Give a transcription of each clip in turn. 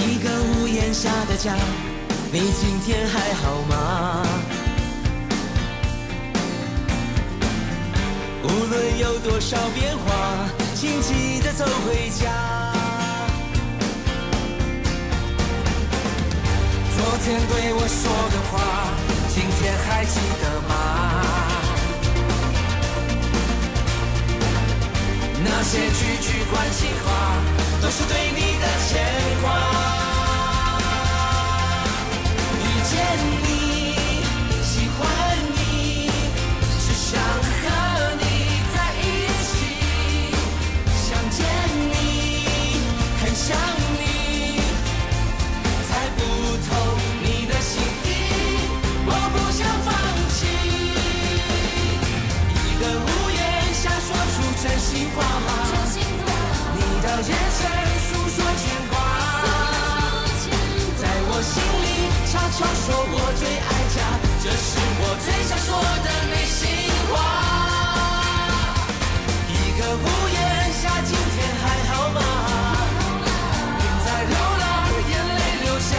一個屋檐下的家，你今天還好嗎？無論有多少變化，請記得走回家。昨天對我說的話，今天還記得嗎？那些句句關心話，都是對你的牽掛。遇見你，喜歡你，只想和你在一起。想見你，很想你，猜不透你的心意，我不想放棄。一個屋檐下說出真心話，你的眼神訴說牽掛，在我心裡悄悄說我最愛家，這是我最想說的內心話。一個屋檐下，今天還好嗎？別再流浪，眼淚流下，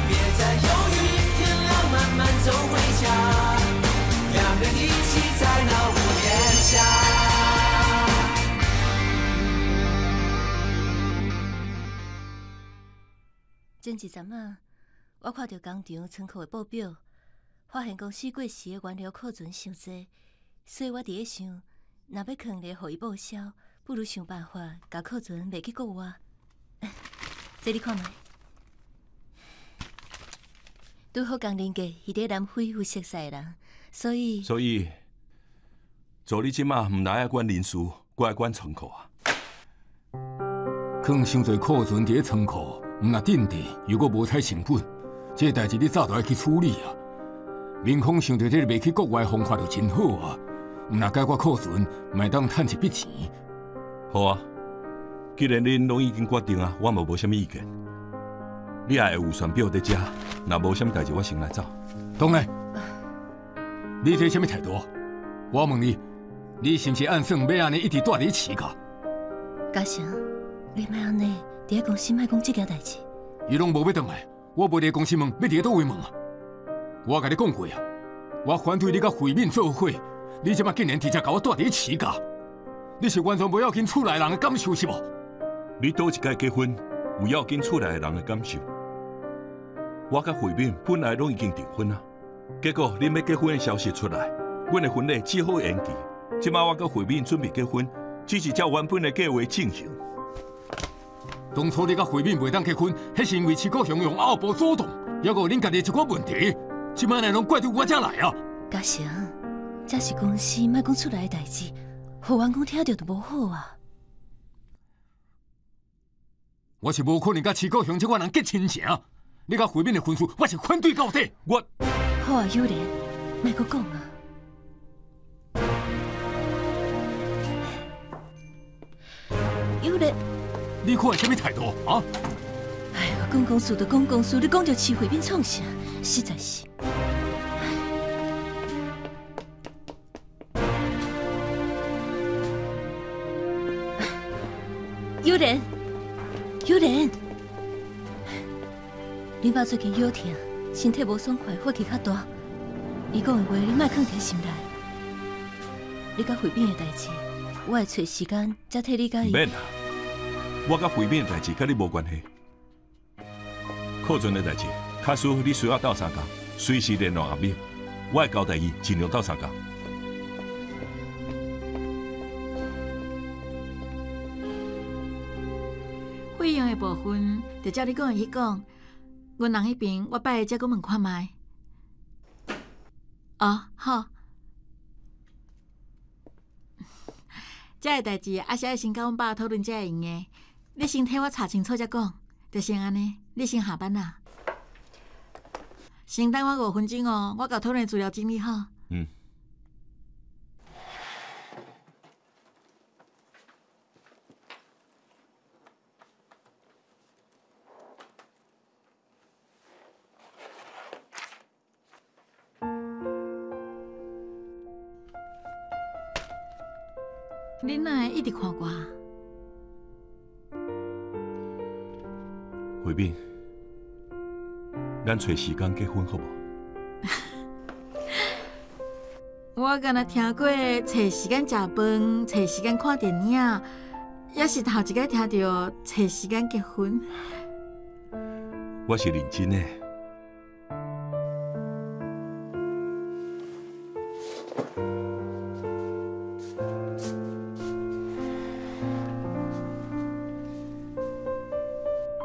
別再猶豫，天亮慢慢走回家，兩人一起在那屋檐下。前一陣仔，我看著工廠倉庫的報表，發現公司過時的原料庫存傷濟，所以我佇咧想，若欲囥咧予伊報銷，不如想辦法共庫存賣去國外。這你看覓？拄好工人傑伊佇南非有熟似的人，所以所以助理這馬毋但愛管人事，閣愛管倉庫啊。囥傷濟庫存佇咧倉庫，毋若鎮地，又閣無採成本，這個代誌你早就愛去處理啊。民康想著這個賣去國外的方法就真好啊，毋若解決庫存，嘛會當趁一筆錢。好啊，既然恁攏已經決定啊，我嘛無啥物意見。你也會有選表佇遮，若無啥物代誌，我先來走。當然，你這啥物態度？我問你，你是毋是按算欲按呢一直蹛佇飼家？嘉誠，你莫按呢，佇咧公司莫講這件代誌。伊攏無欲轉來，我無佇公司問，欲佇咧佗位問啊？我共你講過啊，我反對你佮慧敏做伙，你這馬竟然直接共我蹛佇咧飼家，你是完全無要緊厝內人的感受是無？你佗一擺結婚，有要緊厝內的人的感受？我佮慧敏本來攏已經訂婚啊，結果恁欲結婚的消息出來，阮的婚禮只好延期。這馬我佮慧敏準備結婚，只是照原本的計劃進行。當初你佮慧敏袂當結婚，彼是因為徐國雄用拗步阻擋，猶閣有恁家己一寡問題，這馬來攏怪對我遮來啊！嘉誠，這是公司莫講出來的代誌，予員工聽著就無好啊。我是無可能佮徐國雄這款人結親情，你佮慧敏的婚事，我是反對到底。我好啊，友蓮，莫閣講啊。友蓮，你看啥物態度啊？哎呦，講公事就講公事，你講著徐慧敏創啥？實在是。友蓮，友蓮，恁爸最近腰疼，身體無爽快，火氣較大。伊講的話，你莫囥佇心內。你佮慧敏的代誌，我會揣時間才替你佮伊。毋免啦，我佮慧敏的代誌佮你無關係。庫存的代誌，假使你需要鬥相共，隨時聯絡阿敏，我會交代伊盡量鬥相共。費用的部分，就照你講的去講。阮人彼邊，我拜日才閣問看覓。哦，好。這个代誌，阿是愛先佮阮爸討論才會用的。你先替我查清楚才講，就先按呢。你先下班啦。先等我5分鐘哦，我共討論資料整理好。嗯。你哪會一直看我？慧敏，咱揣时间结婚好无？我敢若听过揣时间食饭，揣时间看电影，也是头一摆听著揣时间结婚。我是认真的。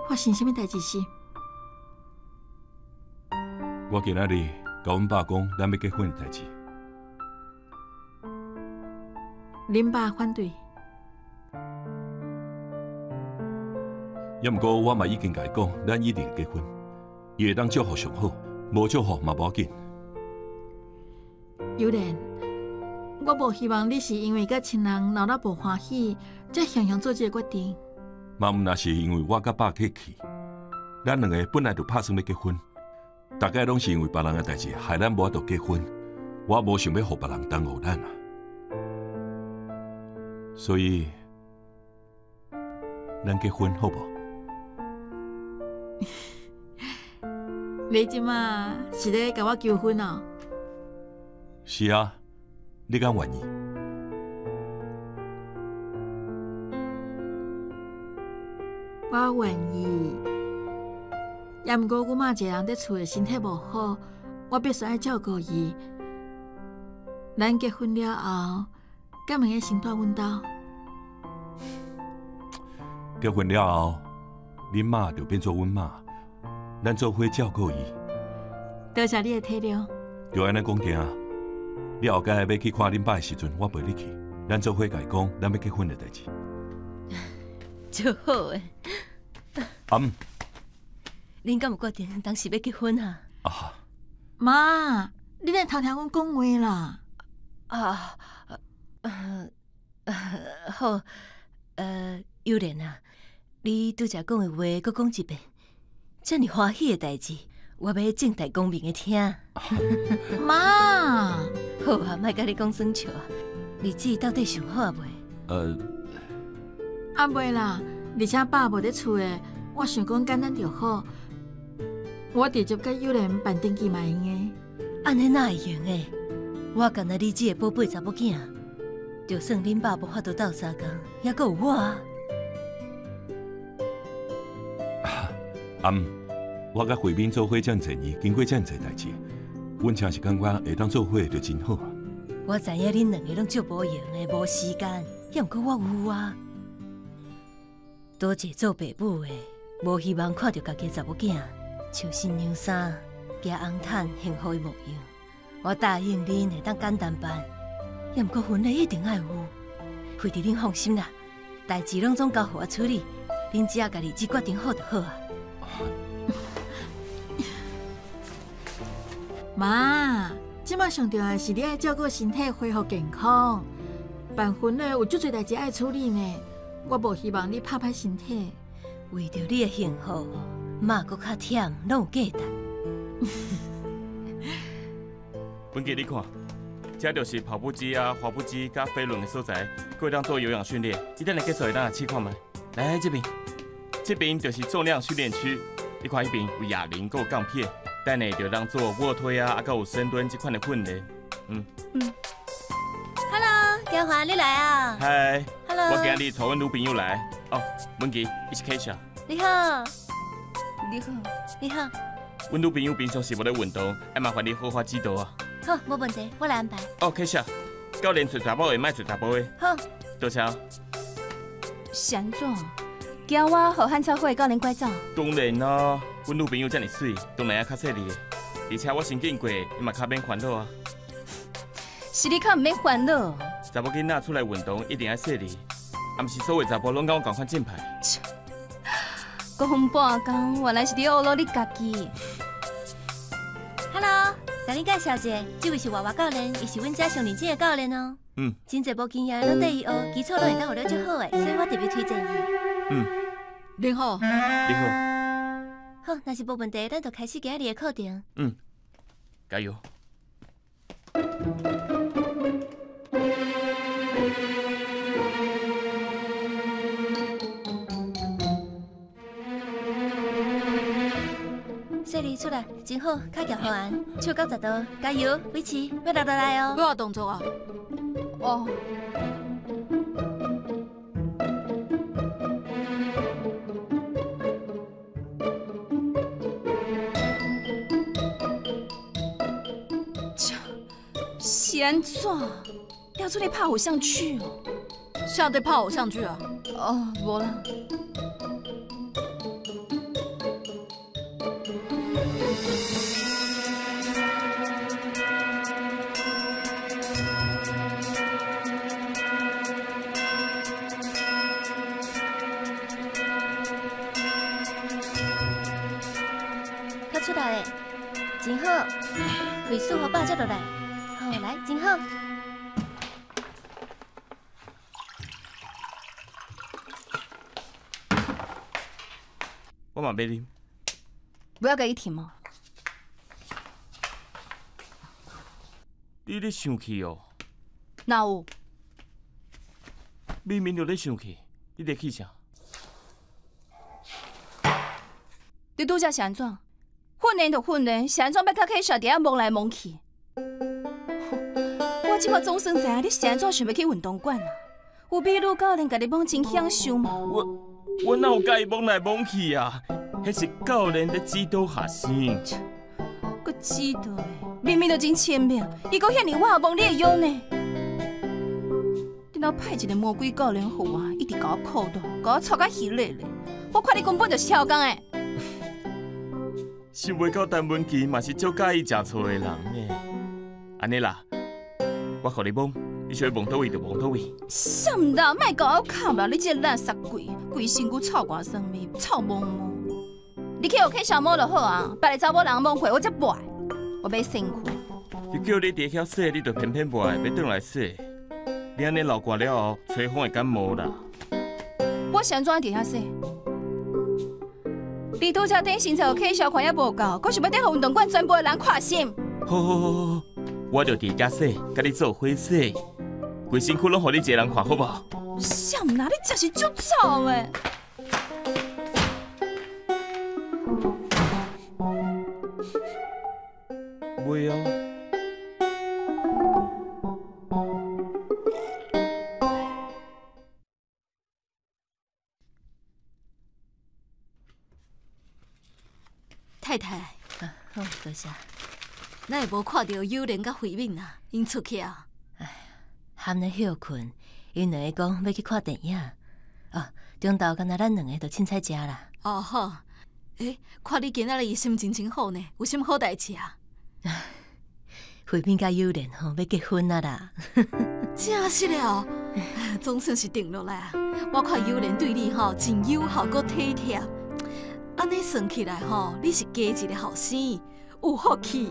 发生啥物代志是？我今仔日共阮爸讲，咱欲结婚的代志。恁爸反对？也毋过我嘛已经共伊讲，咱一定会结婚。伊会当祝福上好，无祝福嘛无要紧。尤莲，我无希望你是因为佮亲人闹得无欢喜，才雄雄做这个决定。嘛毋若是因为我佮爸客气，咱两个本来就拍算欲结婚，大概拢是因为别人的代志害咱无法度结婚。我无想欲予别人耽误咱啊，所以咱结婚好无？你这马是咧共我求婚哦？是啊，你敢愿意？我愿意，也毋过阮妈一个人伫厝的身体无好，我必须爱照顾伊。咱结婚了后，敢会使先蹛阮兜？结婚了后，恁妈就变做阮妈，咱做伙照顾伊。多谢你的体谅。就按呢讲定，你后盖欲去看恁爸的时阵，我陪你去，咱做伙共伊讲咱欲结婚的代志。足好的。阿姆，恁敢有决定当时欲结婚啊？啊，妈，你咧偷听阮讲话啦？啊，好，尤莲啊，你拄才讲的话，阁讲一遍，遮尔欢喜的代志，我欲正大光明的听。妈，好啊，莫共你讲耍笑啊。日子到底想好啊未？啊袂啦，而且爸无伫厝的，我想讲简单就好。我直接佮尤莲办登记嘛会用的。按呢哪会用的？我干焦你这个宝贝查某囝，就算恁爸无法度斗相共，犹阁有我啊。阿姆，我佮慧敏做伙遮尔济年，经过遮尔济代志，阮诚是感觉会当做伙就真好啊。我知影恁两个拢足无闲的，无时间，犹毋过我有啊。多谢做爸母的，无希望看著家己的查某囝像新娘衫、披红毯幸福的模样。我答应恁会当简单办，犹毋过婚礼一定爱有。惠弟，恁放心啦，代志拢总交予我处理，恁只要共日子决定好就好啊。妈，这马上重要的是你爱照顾身体，恢复健康。办婚礼有足济代志爱处理呢，我无希望你拍歹身体。为著你的幸福，妈阁较忝，拢有价值。文杰，你看，这就是跑步机啊、滑步机佮飞轮的所在，阁会当做有氧训练。你等下结束会当来试看觅。来这边，这边就是重量训练区。你看彼边有哑铃，阁有杠片，等下就当做卧推啊，啊，阁有深蹲这款的训练。嗯嗯。Hello，嘉华，你来啊？嗨。 Hello。我今日带阮女朋友来。哦，文琪，伊是 Kesha。你好。你好。你好。阮女朋友平常时无咧运动，爱麻烦你好好指导啊。好，无问题，我来安排。哦，Kesha，教练揣查某的，莫揣查埔的。好。多谢。是按怎？惊我予汉草会教练拐走？当然咯，阮女朋友遮尔媠，当然爱较细腻的。而且我先见过，伊嘛较免烦恼啊。是你较毋免烦恼。查某囡仔出来运动一定爱细腻，啊，毋是所有查埔拢佮阮仝款正派。讲半工，原来是伫学鲁你家己。 Hello，共恁介绍一下，这位是娃娃教练，伊是阮遮上认真的教练哦。嗯。真济无经验的拢缀伊学，基础拢会当学了足好的，所以我特别推荐伊。嗯。你好。你好。好，若是无问题，咱就开始今仔日的课程。嗯，加油。出来，真好，跤夹好按，手90度，加油，维持，欲落落来哦。欲动作啊？哦。切，是按怎？廖出来拍偶像剧哦？啥在拍偶像剧啊？哦，无啦。较出来的，真好，开始予饱才落来，好，来，真好。我嘛欲啉。不要共伊停哦。你咧生气哦？哪有？明明就咧生气，你咧气啥？你拄才是按怎？训练就训练，是按怎欲佮启少伫遐摸来摸去？我这马总算知影你是按怎想欲去运动馆啊？有美女教练共你摸真享受嘛？我哪有共伊摸来摸去啊？彼是教练咧指导学生。阁指导咧，明明就真亲密，伊阁遐尔活摸你的腰呢？你若派一个魔鬼教练予我，一直共我苦到，共我挫甲稀咧咧。我看你根本就是超工的。想袂到陈文琪嘛是足佮意食醋的人呢。按呢啦，我予你摸，你想欲摸佗位就摸佗位。啥毋啦，莫共我哭啦！你这个垃圾鬼，规身躯臭寒酸味，臭毛毛。你去予启小摸就好啊，别个查某人摸过我才袂，我欲身躯。伊叫你伫遐洗，你就偏偏袂爱，欲转来洗。你按呢流汗了后，吹风会感冒啦。我是按怎伫遐洗？你拄才顶身材予启小看也无够，阁想欲顶予运动馆全部的人看心。好好好好好，我就伫遮洗，共你做伙洗，规身躯拢予你一个人看，好无？啥毋啦？你真是足臭的！袂哦。太太，啊，好，多谢。哪会无看著友莲佮慧敏啊？𪜶出去啊？哎，含咧歇睏，𪜶两个讲欲去看电影。哦，中昼敢若咱两个就凊彩食啦。哦好，欸，看你今仔日心情真好呢，有啥物好代志啊？慧敏佮友莲吼欲结婚啊啦！真实的哦，总算是定落来啊！我看友莲对你吼真友好，阁体贴。按呢算起来吼，你是加一个后生，有福气。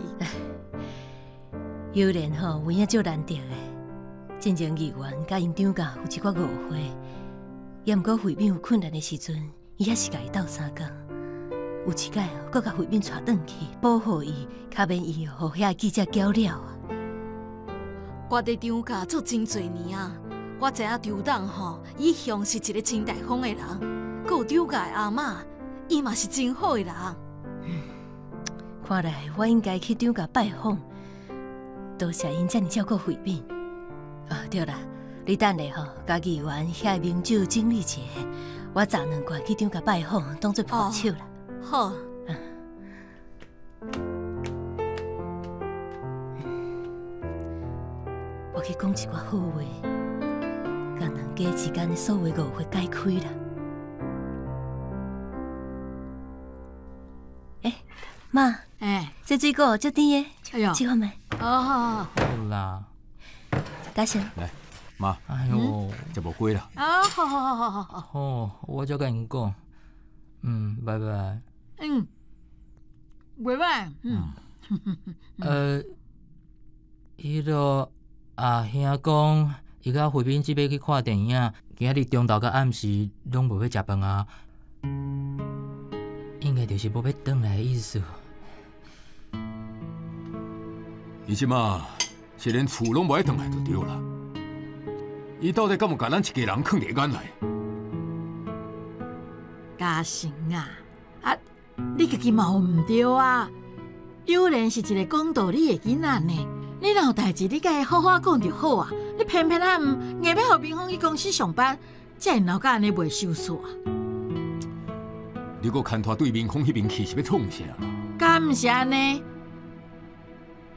友莲吼有影足难得的，进前议员佮𪜶长教有一寡误会，也毋过慧敏有困难的时阵，伊也是共伊斗相共。有一摆哦，阁共慧敏带转去保护伊，较免伊予遐个记者搅了啊。我伫张家做真济年啊，我知影张董吼，伊一向是一个真大方的人，阁有张家的阿嬷，伊嘛是真好的人。看来我应该去张家拜访，多谢𪜶遮尔照顾慧敏。哦，对啦，你等下吼，共议员遐个名酒整理一下，我砸两罐去张家拜访，当做伴手啦。好。我去讲一寡好话，共两家之间的所有误会解开啦。欸，妈，欸，这水果足甜的，哎哟，试看觅。哦，好啦，嘉诚，来，妈，哎哟，食无粿啦。啊，好好好好好。好，我才共𪜶讲。嗯，拜拜。嗯，袂歹。嗯。彼个阿兄讲，伊佮慧敏这欲去看电影，今仔日中昼佮暗时拢无欲食饭啊，应该就是无欲转来的意思。伊这马是连厝拢无爱转来就对啦。伊到底敢有共咱一家人囥伫眼内？嘉诚啊，啊，你家己嘛有毋对啊！有然是一个讲道理的囡仔呢，你若有代志，你共伊好好讲就好啊。你偏偏啊毋，硬欲予明峰去公司上班，才会闹甲按呢袂收煞。你阁牵拖对明峰彼边去是欲创啥？敢毋是按呢？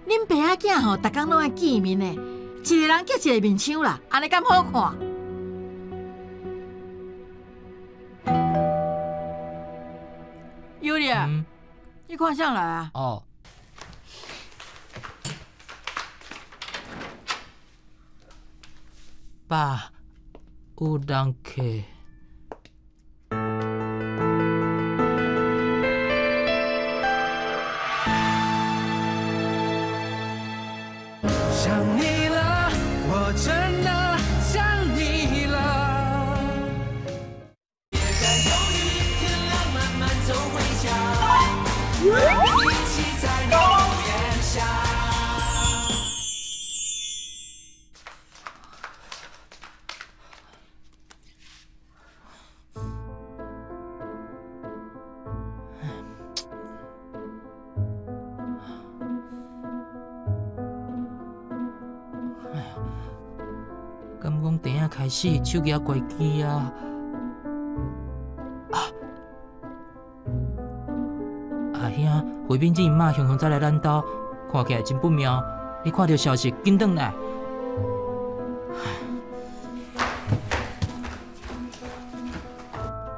恁爸仔囝吼，逐工拢爱见面的，一个人结一个面相啦，按呢敢好看？尤丽，你看啥来啊？哦。爸，有人客。想你了，我真的想你了。别再犹豫，天亮慢慢走回家，一起在屋檐下。敢讲电影开始，手机关机啊！阿兄，慧敏姊妈雄雄再来咱兜，看起来真不妙。你看著消息，紧转来。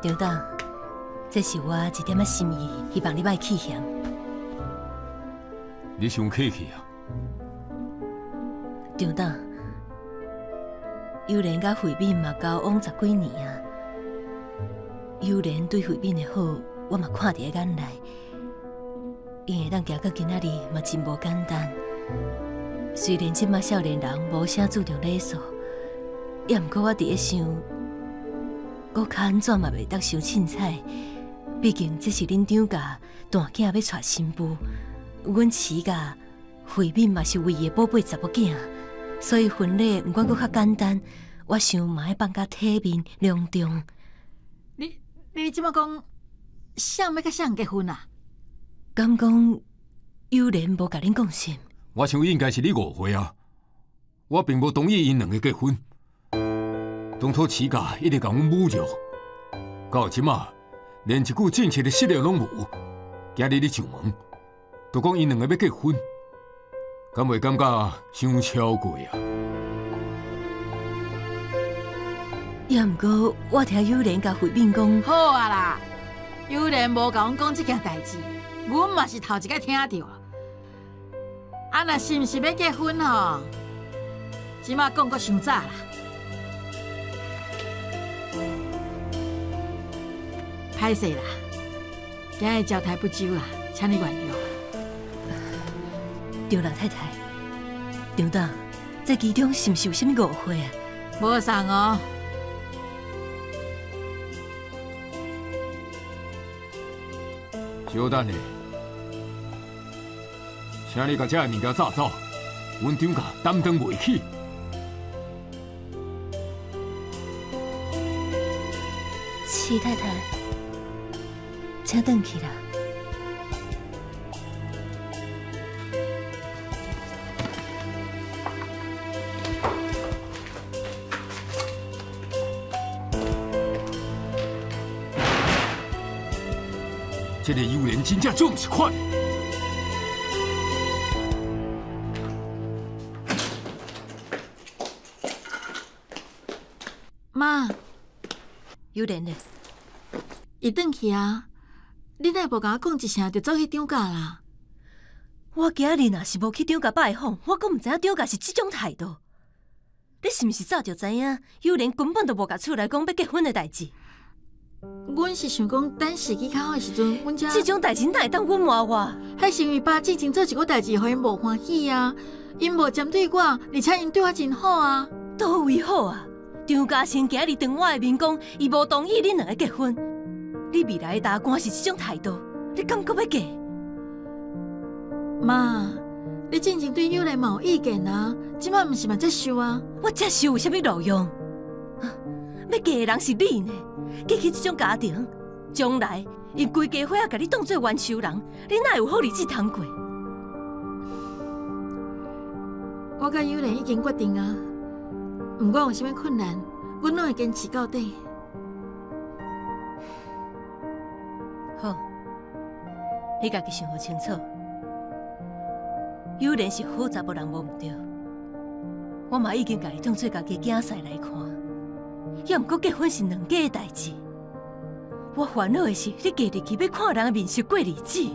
张董，这是我一点仔心意，希望你莫弃嫌。你伤客气啊！张董。尤莲佮慧敏嘛交往十几年啊，尤莲对慧敏的好，我嘛看伫眼内。𪜶会当行到今仔日嘛真无简单。虽然这马少年人无啥注重礼数，也毋过我伫咧想，阁较按怎嘛袂当伤凊彩。毕竟这是恁张家大囝欲娶新妇，阮徐家慧敏嘛是唯一的宝贝查某囝。所以婚礼毋管阁较简单，我想嘛爱放较体面隆重。你这马讲，谁欲佮谁结婚啊？敢讲有莲无共恁讲啥？我想应该是你误会啊！我并无同意𪜶两个结婚。当初徐家一直共阮侮辱，到这马连一句正式的失礼拢无。今日你上门，就讲𪜶两个欲结婚。敢袂感觉伤超过啊？也毋过，我听有莲佮慧敏讲，好啊啦，有莲无共阮讲这件代志，阮嘛是头一摆听著。啊，若是毋是欲结婚吼？这马讲阁伤早啦。歹势啦，今日招待不周啊，请你原谅。张老太太，张董，这其中是毋是有啥物误会啊？无送哦。稍等下，请你共这个物件炸走，阮张家担当袂起。徐太太，请转去啦。这个尤莲真正总是款。妈，尤莲呢？伊转去啊！你哪会无共我讲一声就走去张家啦？我今日若是无去张家拜访，我阁毋知影张家是这种态度。你是毋是早就知影尤莲根本就无共厝内讲欲结婚的代志？阮是想讲，等时机较好的时阵，阮才。这种代志哪会当隐瞒我？彼是因为爸之前做一个代志，予𪜶无欢喜啊，𪜶无针对我，而且𪜶对我真好啊。佗位好啊？张家成今日当我的面讲，伊无同意恁两个结婚。你未来的大官是这种态度，你敢阁欲嫁？妈，你之前对尤莲嘛有意见啊，这马毋是嘛接受啊？我接受有啥物路用？欲嫁的人是你呢，嫁去这种家庭，将来𪜶规家伙仔共你当做冤仇人，你哪会有好日子通过？我佮友莲已经决定啊，毋管有啥物困难，阮拢会坚持到底。好，你家己想予清楚。友莲是好查某人，无毋对。我嘛已经共伊当做家己囝婿来看，犹毋过结婚是两家的代志。我烦恼的是，你嫁入去欲看人的面色过日子，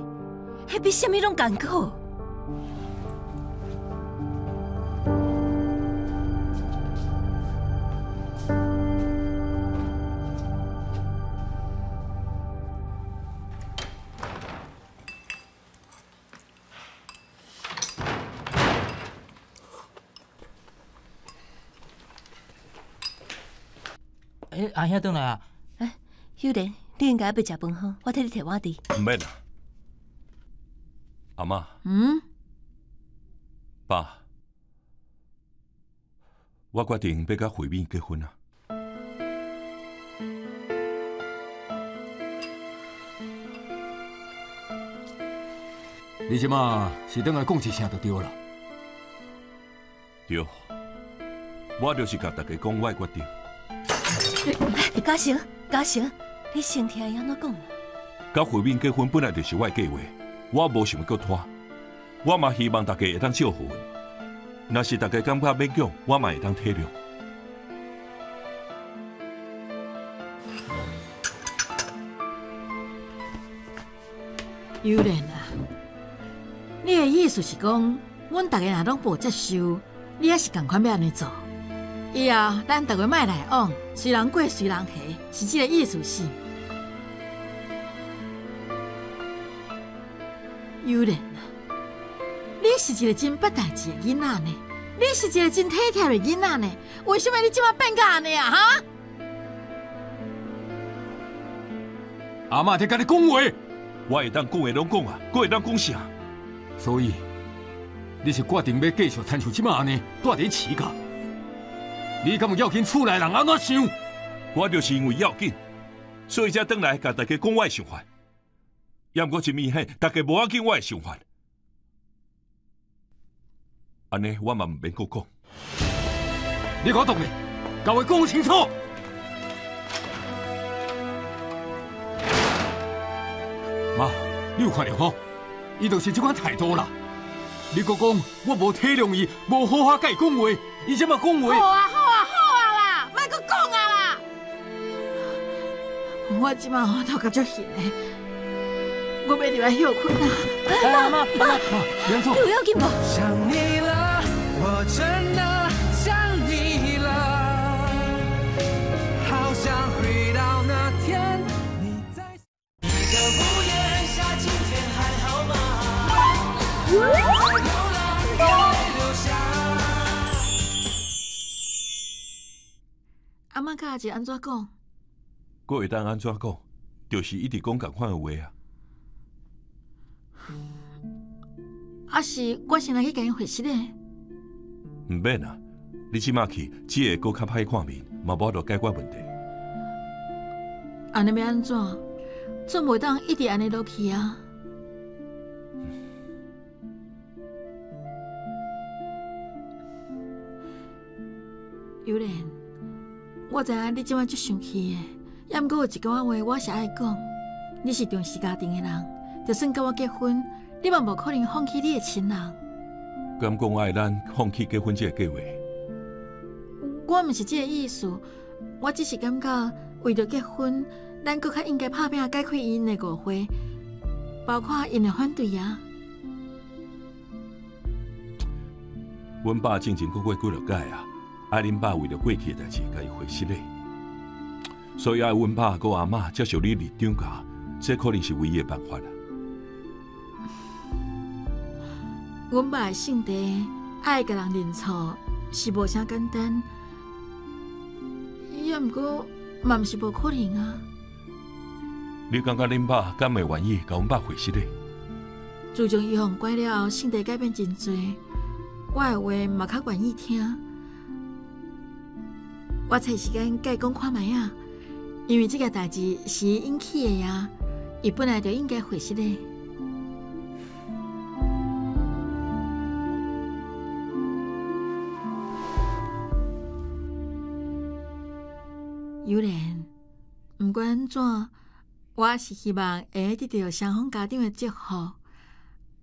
彼比啥物拢艰苦。欸，阿兄转来啊！欸，秀莲，你应该犹未食饭吼，我替你提碗佇。毋免啦，阿嬷。嗯。爸，我决定欲佮慧敏结婚啊！你这马是转来讲一声就对啦。对，我就是共大家讲我的决定。嘉诚，嘉诚，你先听伊按怎讲。佮慧敏结婚本来就是我的计划，我无想欲阁拖，我嘛希望大家会当祝福阮。若是大家感觉勉强，我嘛会当体谅。友莲啊，你的意思是讲，阮逐家若拢无接受，你也是仝款欲按呢做？以后咱逐家莫来往，随人过随人下，是这个意思是？友莲啊，你是一个真捌代志的囡仔呢，你是一个真体贴的囡仔呢，为什么你这马变甲按呢啊？哈？阿嬷在共你讲话，我会当讲的拢讲啊，阁会当讲啥？所以你是决定欲继续亲像这马按呢，蹛伫饲教？你敢有要紧厝内人按怎想？我就是因为要紧，所以才转来共大家讲我的想法。也毋过真明显，大家无要紧我的想法。按呢，我嘛毋免阁讲。你给我动咧，共话讲清楚。妈，你有看著吼？伊就是这款态度啦。你阁讲我无体谅伊，无好好共伊讲话，伊这马讲话。好啊好啊好啊啦，莫阁讲啊啦！我这马头壳足眩的，我欲入来歇睏啊！妈妈妈，你按怎？你有要紧无？想你了，我真的想你了，好想回到那天你在一个屋檐下，今天还好吗？在流浪眼泪流下。阿嬷佮阿姐按怎讲？阁会当按怎讲？就是一直讲仝款的话啊。啊是，我先来去共𪜶回失礼。毋免啊，你这马去，只会阁较歹看面，嘛无法度解决问题。按呢欲按怎？总袂当一直按呢落去啊。友莲，我知影你这摆足生气的，也毋过有一寡话我是爱讲。你是重视家庭的人，就算佮我结婚，你嘛无可能放弃你的亲人。敢讲爱咱放弃结婚这个计划？我毋是这个意思，我只是感觉为著结婚，咱阁较应该拍拼解开𪜶的误会，包括𪜶的反对啊。阮爸进前讲过几落摆啊，爱恁爸为著过去的代志，共伊回失礼，所以爱阮爸佮阿嬷接受你立长教，这可能是唯一的办法啦。阮爸的性格爱共人认错是无啥简单，也毋过嘛毋是无可能啊。你感觉恁爸敢会愿意共阮爸回失礼？自从伊予人拐了后，性格改变真济，我的话嘛较愿意听。我揣时间共伊讲看觅仔，因为这件代志是伊引起的啊，伊本来就应该回失礼。有蓮，毋管按怎，我是希望會得著雙方家長的祝福。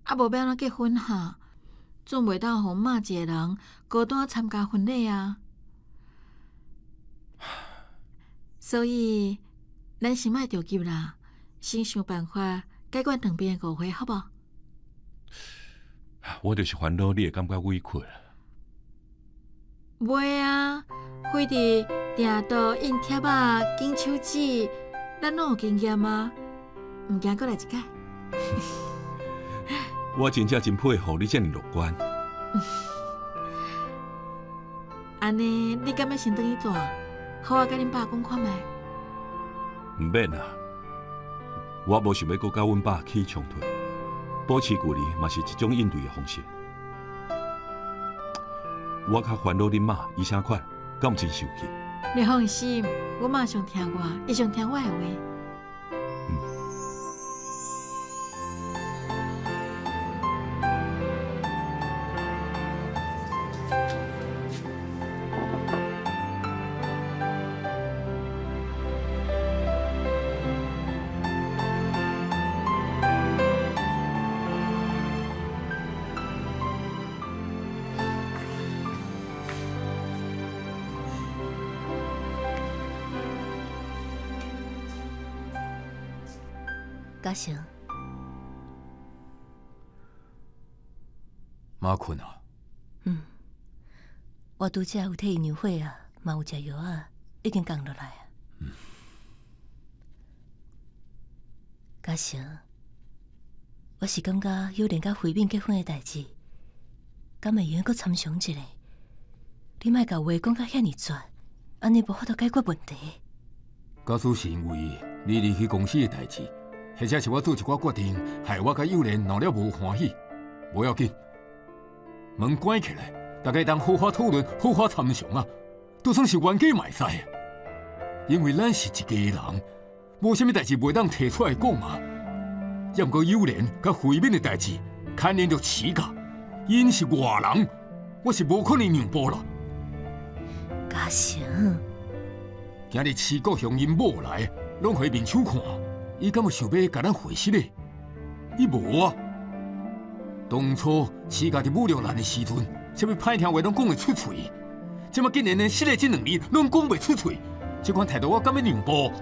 啊，無欲按怎結婚哈，總袂當予媽一个人孤單參加婚禮啊。所以，咱先莫著急啦，先想辦法解決兩邊的誤會，好無？我就是煩惱你會感覺委屈。袂啊，非佇訂桌印帖仔、緊手指，咱攏有經驗啊，毋驚閣來一擺。我真正真佩服你遮爾樂觀。按呢，你敢欲先轉去住？予我佮恁爸講看覓。毋免啦，我無想欲閣佮阮爸起衝突，保持距離嘛是一種應對的方式。我較煩惱恁媽，伊啥款，敢有真受氣？你放心，阮媽上疼我，伊上聽我的話。嘉誠，媽睏啊？嗯，我拄才有替伊量血壓，嘛有食藥啊，已經降落來啊。嗯。嘉誠，我是感覺有蓮佮慧敏結婚的代誌，敢會用閣參詳一下？你莫共話講甲遐爾絕，按呢無法度解決問題。假使是因為你離去公司的代誌，或者是我做一寡決定，害我佮幼蓮鬧了無歡喜，無要緊，門關起來，大家當好好討論，好好參詳啊。就算是冤家嘛會使，因為咱是一家人，無啥物代誌袂當提出來講啊。抑毋過幼蓮佮慧敏的代誌，牽連著徐家，𪜶是外人，我是無可能讓步啦。嘉誠，今日徐國雄𪜶某來，攏予伊面手看。伊敢有想欲共咱會失的？伊無啊！當初徐家佇侮辱咱的時陣，啥物歹聽話攏講會出喙，這馬竟然連失禮這兩字攏講袂出喙，這款態度我敢欲讓步？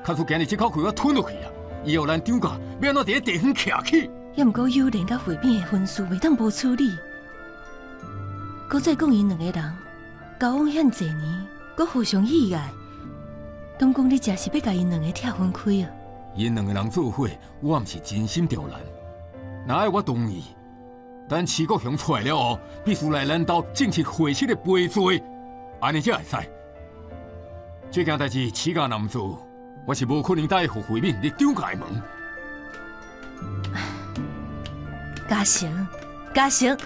假使今日這口氣我吞落去啊，以後咱張家欲按怎佇咧地方徛起？抑毋過幼蓮佮慧敏的婚事袂當無處理，閣再講𪜶兩個人交往遐濟年，閣互相喜愛，敢講你誠是欲共𪜶兩個拆分開啊？𪜶兩個人做伙，我毋是真心刁難。若愛我同意，等徐國雄出來了後，必須來咱兜正式會式的賠罪，按呢才會使。這件代誌徐家若毋做，我是無可能答應予慧敏入張家的門。嘉誠，嘉誠。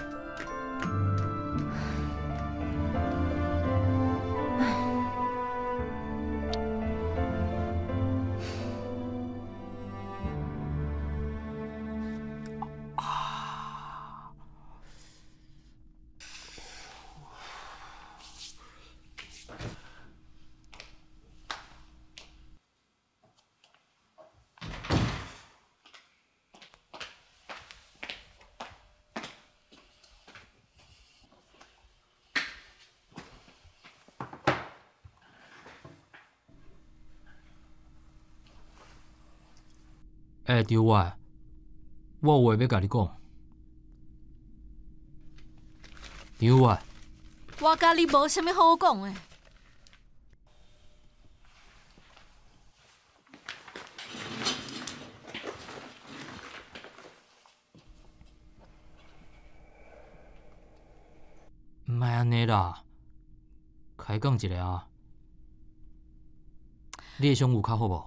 欸，張我，我有話欲共你講。張我，我佮你無啥物好講的。莫按呢啦，開講一下啊。你的傷有較好無？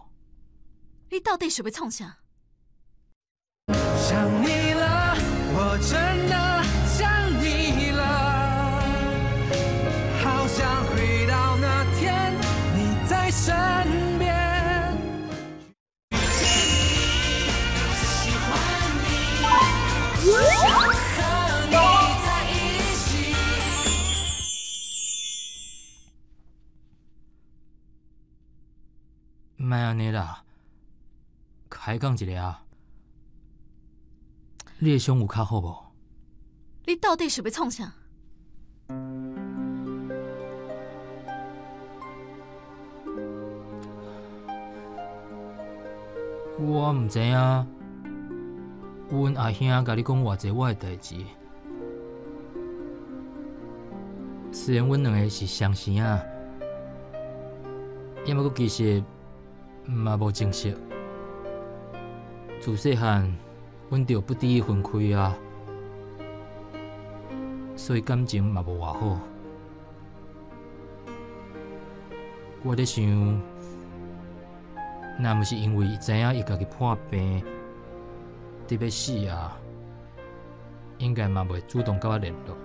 你到底想欲創啥？想你了，我真的想你了，好想回到那天你在身邊。喜歡你，想和你在一起。莫按呢啦，开讲一下啊。你的伤有较好无？你到底想欲创啥？我毋知影，阮阿兄共你讲偌济我的代志。虽然阮两个是双生仔，抑毋过其实嘛无正式。自细汉，阮就不得已分开啊，所以感情嘛无偌好。我咧想，若毋是因为伊知影伊家己破病，得欲死啊，应该嘛袂主动佮我联络。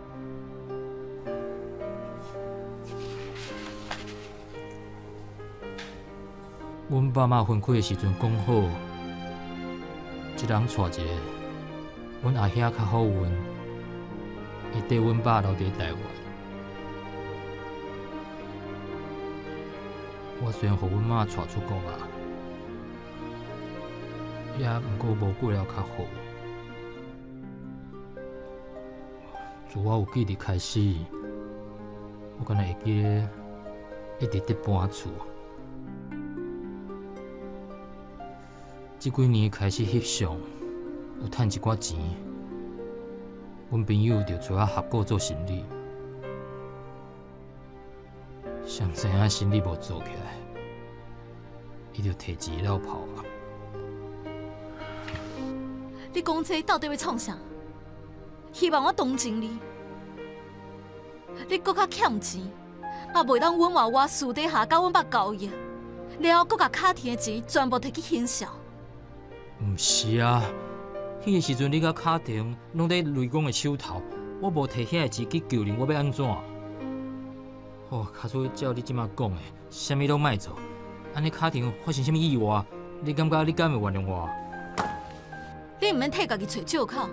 阮爸妈分开的时阵讲好，一人娶一个。阮阿兄较好运，伊缀阮爸留伫台湾。我虽然予阮妈带出国啊，也毋过无过了较好。自我有记忆开始，我敢若会记得一直伫搬厝。这几年开始翕相，有趁一寡钱，阮朋友就找我合股做生意。谁知影生意无做起来，伊就提钱落跑啊！你讲这到底欲创啥？希望我同情你？你阁较欠钱，嘛袂当隐瞒我私底下佮阮爸交易，然后阁共卡田的钱全部提去行销。毋是啊，彼个时阵你佮卡婷拢伫雷公的手头，我无提遐个钱去救人，我欲按怎？哦，假使照你这马讲的，啥物拢莫做，按呢卡婷发生啥物意外，你感觉你敢会原谅我？你毋免替家己揣借口，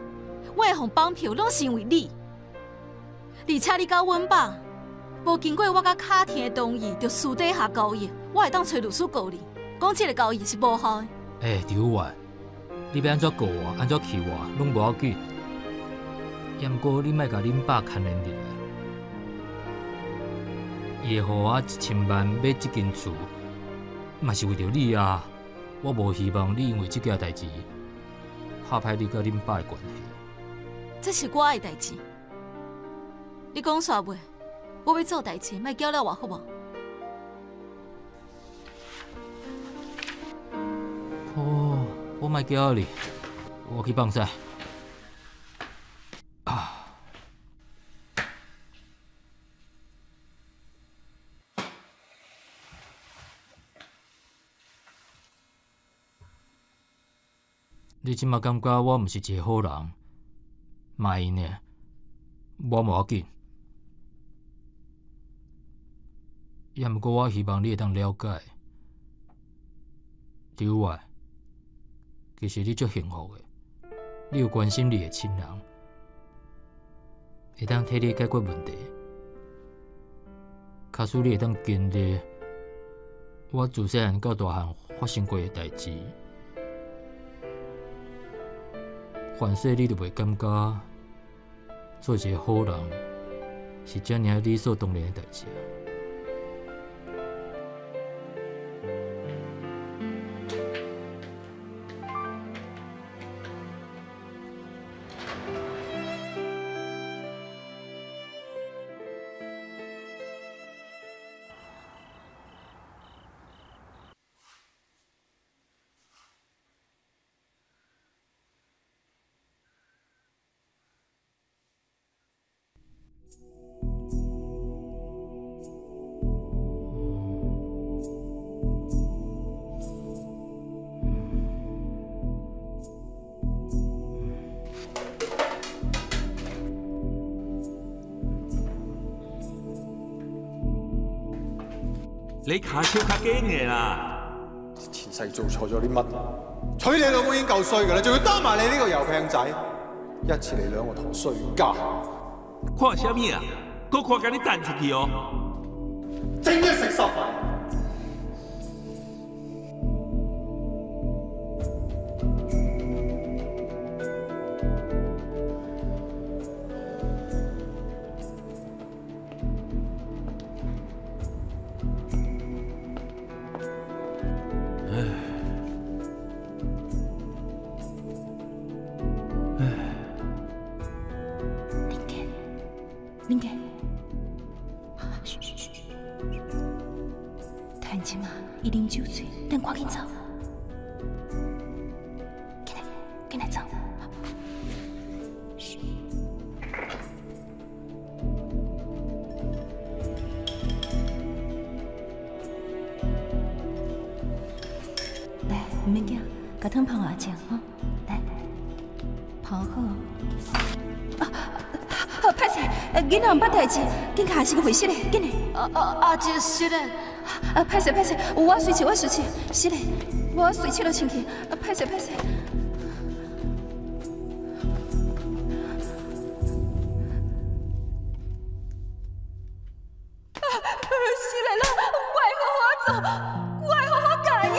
我会予绑票，拢是因为你，而且你佮阮爸无经过我佮卡婷的同意，就私底下交易，我会当揣律师告你，讲这个交易是无效的。欸，刘婉，你欲按怎告我，按怎气我，拢无要紧。也毋过你莫共恁爸牵连入来，伊会予我1000万买这间厝，嘛是为著你啊！我无希望你因为这件代志拍歹你佮恁爸的关系。这是我的代志，你讲煞未？我欲做代志，莫搅扰我，好无？哦，我莫搅扰你，我去放屎。啊！你这马感觉我毋是一个好人，莫用的，我无要紧。也毋过我希望你会当了解，刘婉，其实你足幸福的，你有关心你的亲人，会当替你解决问题。假使你会当经历我自细汉到大汉发生过的代志，凡势你就袂感觉做一个好人是遮尔理所当然的代志啊。你跤手较紧的啦！前世做錯咗啲乜？娶你老母已經夠衰㗎啦，仲要擔埋你呢個油餅仔，一次嚟兩個陀衰家。看啥物啊？閣看共你彈出去哦！正一食十。酒醉，等赶紧走。进来，进来走。嘘。来，毋免惊，共汤泡下食吼。来，泡好。啊，好，歹势，囡仔毋捌代志，紧卡是个会失嘞，紧来。啊啊啊！这是嘞。啊，歹势歹势，我随手我随手，是嘞，我随手都清去。啊，歹势歹势。啊，是嘞啦，我会好好做，我会好好教伊。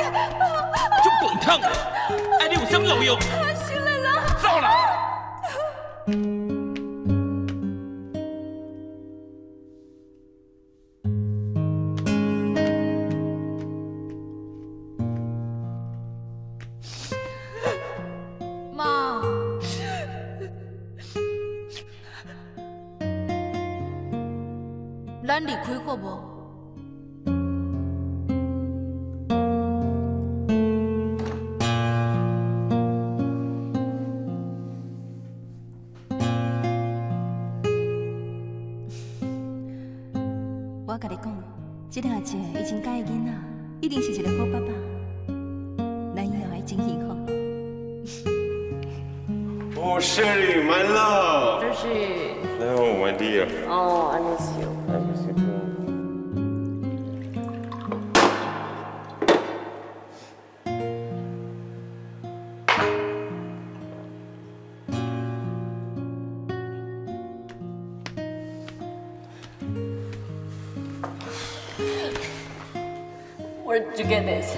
足笨桶的，爱你有啥路用？是嘞啦，走啦！妈，咱离开好无？我共你讲，这个阿姐已经教的囡仔，一定是一个好爸爸。咱以后会真幸福。 Oh, Sherry, my love. Hershey. No, my dear. Oh, I miss you. I miss you too. Where did you get this?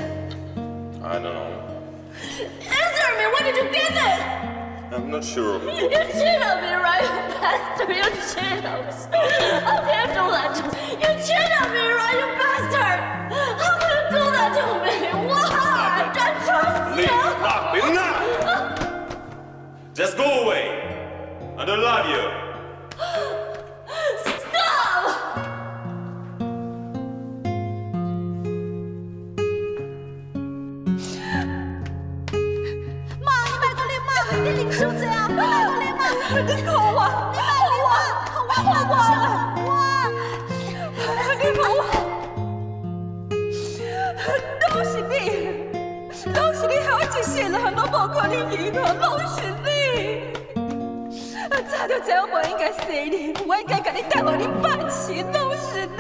I don't know. Answer me! Where did you get this? I'm not sure. You cheated on me, right, you bastard? You cheated on me. How can you do that to me? You cheated on me, right, you bastard? How can you do that to me? Why? I don't trust you. Please stop. Enough! Just go away. I don't love you. Stop! 妈，你莫阁啉啊！你啉伤济啊！你莫阁啉啊！你顾我，你莫啉啊！我我我，你顾我，都是你，都是你，害我一世人拢无可能幸福，拢是你。早就知我无应该生你，我应该共你带予恁爸饲，拢是你。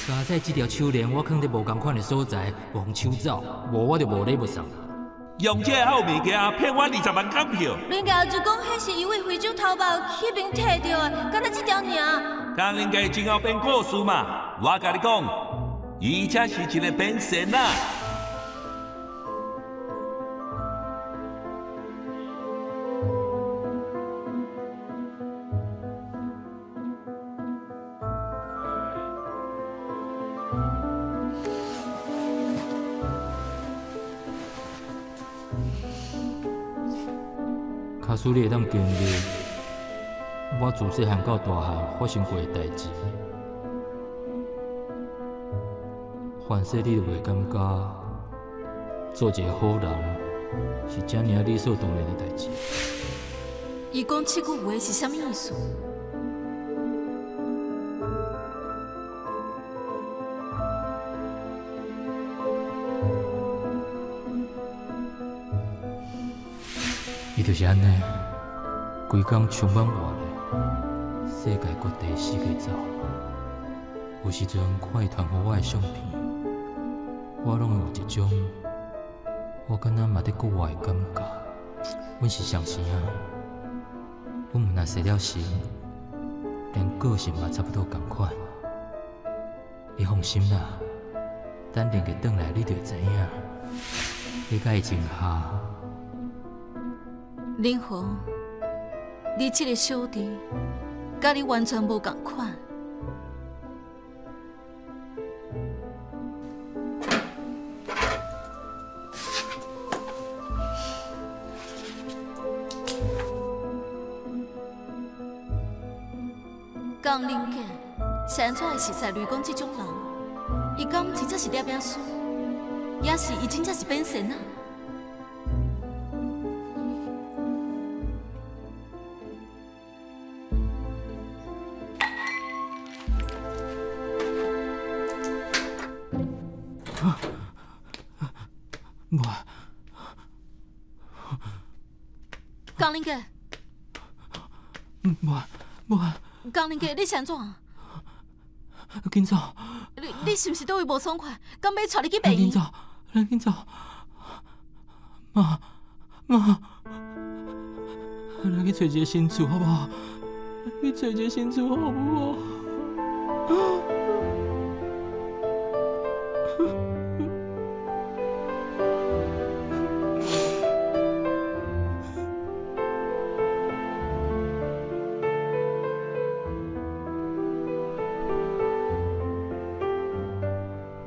加使這條手鏈，我囥佇無仝款的所在，無予搶走，無我就無禮物送。用這个好物件騙我20萬港票。恁家就講彼是伊為非洲偷包彼邊提著的，敢若這條爾。當恁家真𠢕編故事嘛？我共你講，伊才是一個編神啊！假使你會當經歷我自細漢到大漢發生過的代誌，凡勢你都袂感覺做一個好人是遮爾理所當然的代誌。伊講這句話是啥物意思？伊就是按呢，规工充满活力，世界各地四界走。有时阵看伊传予我的相片，我拢会有一种我敢若嘛伫国外的感觉。阮是双生仔，阮毋但生了神，连个性嘛差不多仝款。你放心啦，等连杰转来，你就会知影，你佮伊真合。林豪，你这个小弟，佮你完全无仝款。江林杰是按怎会熟似雷公这种人？伊敢真正是摄影师，也是伊真正是变神啊？无。江林杰，无无。江林杰，你是按怎？紧走！你是毋是佗位无爽快？敢欲带你去病院？紧走！咱紧走！妈妈，咱去揣一个新厝好无好？去揣一个新厝好无好？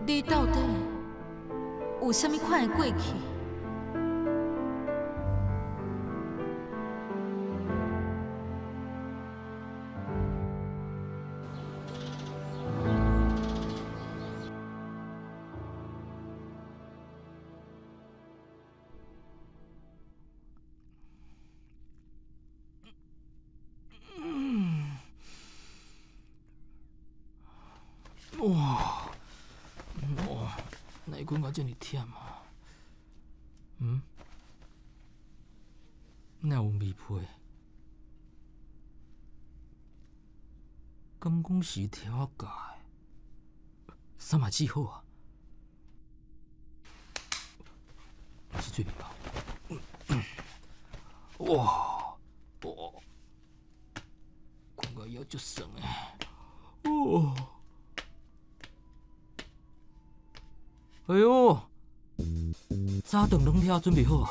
你到底有啥物款的过去？哇！哇！哪会睏到这尔忝啊？嗯？哪有味皮？敢讲是替我铰的？衫嘛试好啊？是水面包。哇！哇！睏到腰足酸的。哦！哎哟，早顿拢替我准备好啊！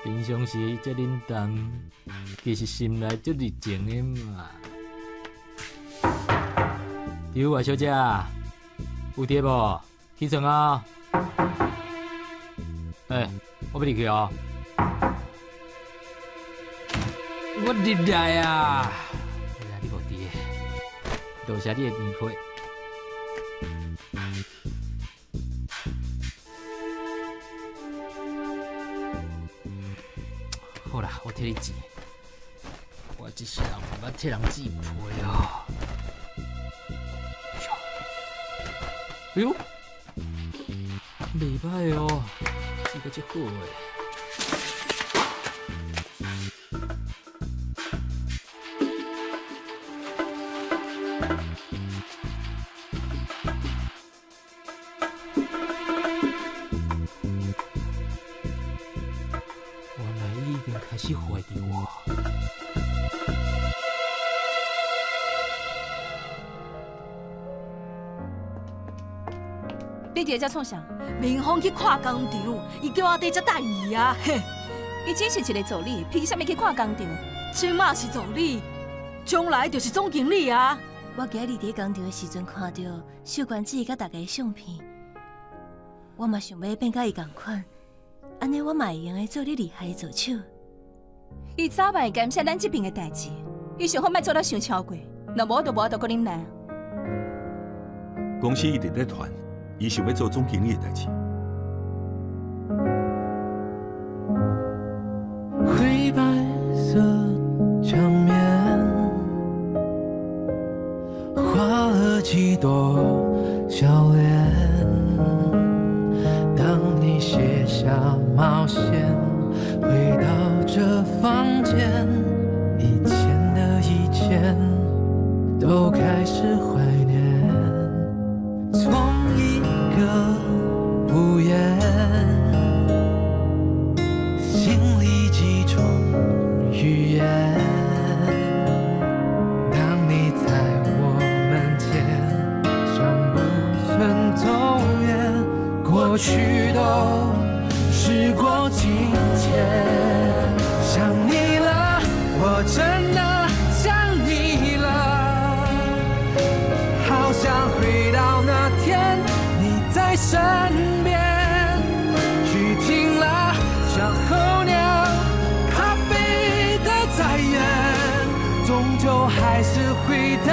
平常时这冷淡，其实心内足热情的嘛。对啊，小姐，有伫无？起床啊！欸，我欲入去哦。我入来啊！原来你无伫，多谢你的棉被。好啦，我替你剪。我这世人毋捌替人剪被哦。哎呦，袂歹哦，剪甲这好诶。原来伊已经开始怀疑我。你伫遮创啥？明芳去看工厂，伊叫我伫遮等伊啊。嘿，伊只是一个助理，凭啥物去看工厂？这马是助理，将来就是总经理啊。我今日伫工厂的时阵，看到秀娟姊佮大家的相片，我嘛想欲变佮伊仝款，按呢我嘛会用得做你厉害的助手。伊早晚会感谢咱这边的代志，伊上好莫做得伤超过，若无就无法度阁忍耐。公司一直咧传，伊想欲做总经理的代志。灰白色墙面，画了几朵笑脸。当你卸下冒险，回到這房間，以前的一切都開始懷念。同一個屋檐，心裡幾種語言。當你在我門前，像不曾走遠，過去都時過境遷。想你了，我真的想你了，好想回到那天你在身邊。雨停了，像候鳥咖啡的再演，終究還是回到